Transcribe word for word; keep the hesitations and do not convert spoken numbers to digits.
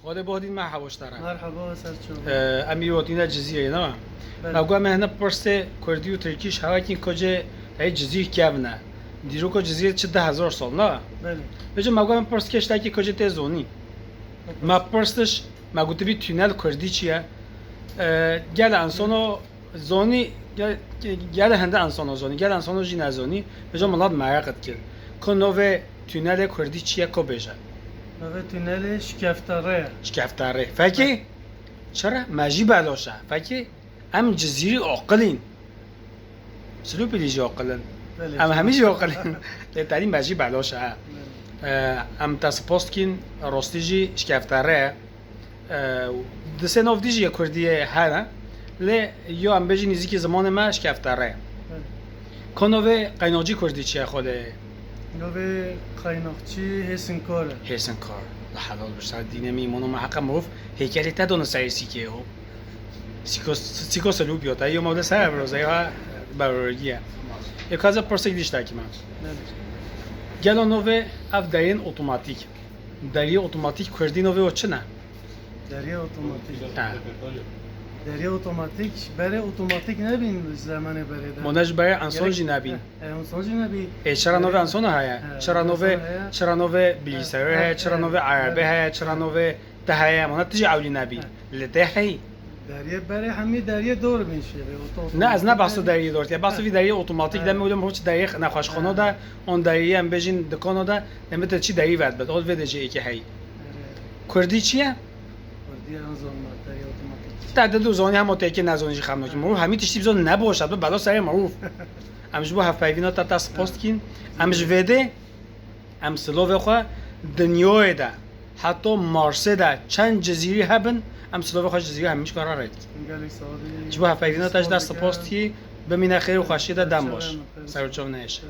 Xwedê bordîn me hewaştara. Merhaba, ser çawa. Em îro tîne Cizîrê ne? Belê. Me got me hene pirsê kurdî û tirkî ji hewa kîn kocê ey Cizîr kevne. Dîroko Cizîr çi deh hezar sal ne? Belê. Vêca me got me pirs kê ji te kî kocê tê zonî. Me pirsiş, me gotibî tünel kurdî çi ye? Gel ensono zonî, gel, gel hende ensono zonî, gel ensono jî nezonî. Vêca milat mereq dikir. Ku novê tünelê kurdî çi ye, ku bêje? Novê tünelê şikeftare ye. Şikeftare. Fekî? Çira? Me jî beloş e. Fekî? Em Cizîrî oqilîn. Silopîlî jî oqilin. Belê. Em hemî jî oqilin. Lê tenî me jî beloş e. Belê. Em te spas dikîn, rostî jî şikeftare ye. Di sê nov dî jî yê kurdî hene. Lê yo em bêjî nîzîkî zimanê me şikeftare ye. Belê. Ko novê qeynaxçî kurdî çi ye xwedê? Novê qeynaxçî hêsinkar e. Hêsinkar. La helal bir ser dînê me, îmano me heqa mirov hêkelê te dano serê sîkê ho. Sîko, sîko selû biyo te, yo mewde ser evroze ya berorgiye. Ê kaze pirsek dîş takî me. Gelo novê ev deriyên otomatîk. Deriyê otomatîk kurdî novê o çi ne? Deriyê otomatîk. Ha. Deriyê otomatîk, berê otomatîk nebîn ji zemanê berê de. Mone ji berê enson jî nebîn. Enson jî nebî. Ê çira novê ensona heye? Çira novê, çira novê bilgisayarê heye? Çira novê erebe heye? Çira novê te heye? Mone tu jî ewlî nebî. Li te heyî. Deriyê berê hemî deriyê dor bin şêvê. Ne, ez ne behsa deriyê dor dikim. Behsa vî deriyê otomatîk demê wile mirov çi deriyê nexweşxano de, on deriyê em bêjin dikano de, demê te çi deriyê vedbet. Ol vê de jê êkê heyî. Kurdî çi ye? Kurdî ez zon me deriyê otomatîk. Te de du zonî hema têkê nezonî jî xem nakî. Mirov hemî tiştî bizon ne boş e, bela serê mirov. Em ji bo hevpeyvîna te te spas dikîn. Em ji vê dê Em silovê xwe dinyayê de, heta Marsê de çend cizîrî hebin, em silovê xwe ji cizîrî hemîşka re rê dikin. Gelek sağ ol. Ji bo hevpeyvîna te ji dest spas dikî, bimîne xêr û xweşiyê de dem baş. Ser û çav nehêşe.